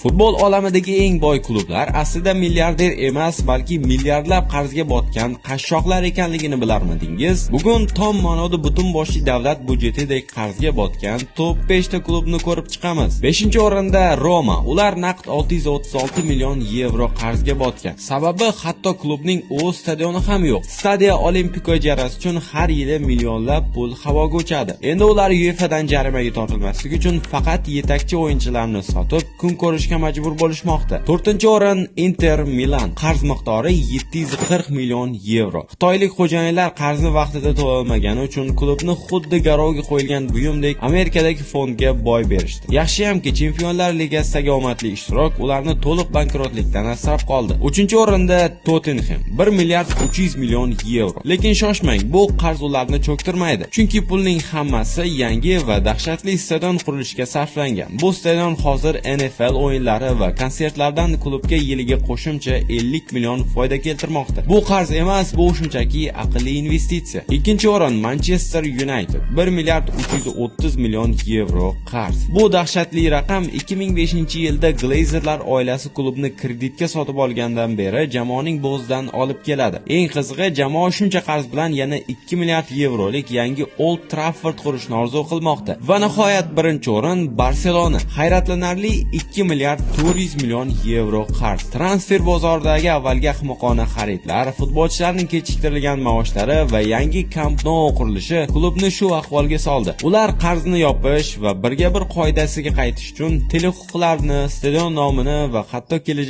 Futbol olamidagi eng boy klublar aslida milliarder emas, balki milliardlab qarzga botgan qashshoqlar ekanligini bilarmidingiz? Bugun tom ma'noda butun boshli davlat byudjetidek qarzga botgan top 5 ta klubni ko'rib chiqamiz. 5-o'rinda Roma. Ular naqd 636 million yevro qarzga botgan. Sababi, hatto klubning o'z stadioni ham yo'q. Stadio Olimpico ijarasi uchun har yili millionlab pul havoga uchadi. Endi ular UEFAdan jarimaga tortilmaslik uchun faqat yetakchi o'yinchilarni sotib kun ko'rishga majbur bo'lishmoqda. 4-o'rin Inter Milan. Qarz miqdori 740 million yevro. Xitoylik xo'jayinlar qarzni vaqtida to'lolmagani uchun klubni xuddi garovga qo'yilgan buyumdek Amerikadagi fondga boy berishdi. Yaxshiyamki, Chempionlar Ligasidagi omadli ishtirok ularni to'liq bankrotlikdan asrab qoldi. 3-o'rinda Tottenham, 1 milliard 300 million yevro. Lekin shoshmang, bu qarz ularni cho'ktirmaydi. Chunki pulning hammasi yangi va dahshatli stadion qurilishiga sarflangan. Bu stadion hozir NFL o'yinlari va konsertlardan klubga yiliga qo'shimcha 50 million foyda keltirmoqda. Bu qarz emas, bu shunchaki aqlli investitsiya. Ikkinchi o'rin Manchester United, 1 milliard 330 million yevro qarz. Bu dahshatli raqam 2005-yilda Glazerlar oilasi klubni kreditga sotib olgandan beri jamoaning bo'g'zidan olib keladi. Eng qizig'i, jamoa shuncha qarz bilan yana 2 milliard yevrolik yangi Old Trafford qurishni orzu qilmoqda. Va nihoyat, birinchi o'rin Barselona. Hayratlanarli 2 milliard 400 million yevro qarz. Transfer bozoridagi avvalgi ahmoqona xaridlar, futbolchilarning kechiktirilgan maoshlari va yangi Camp Nou qurilishi klubni shu ahvolga soldi. Ular qarzni yopish va birga bir qoidasiga qaytish uchun telehuquqlarni, stadion nomini va hatto kelajak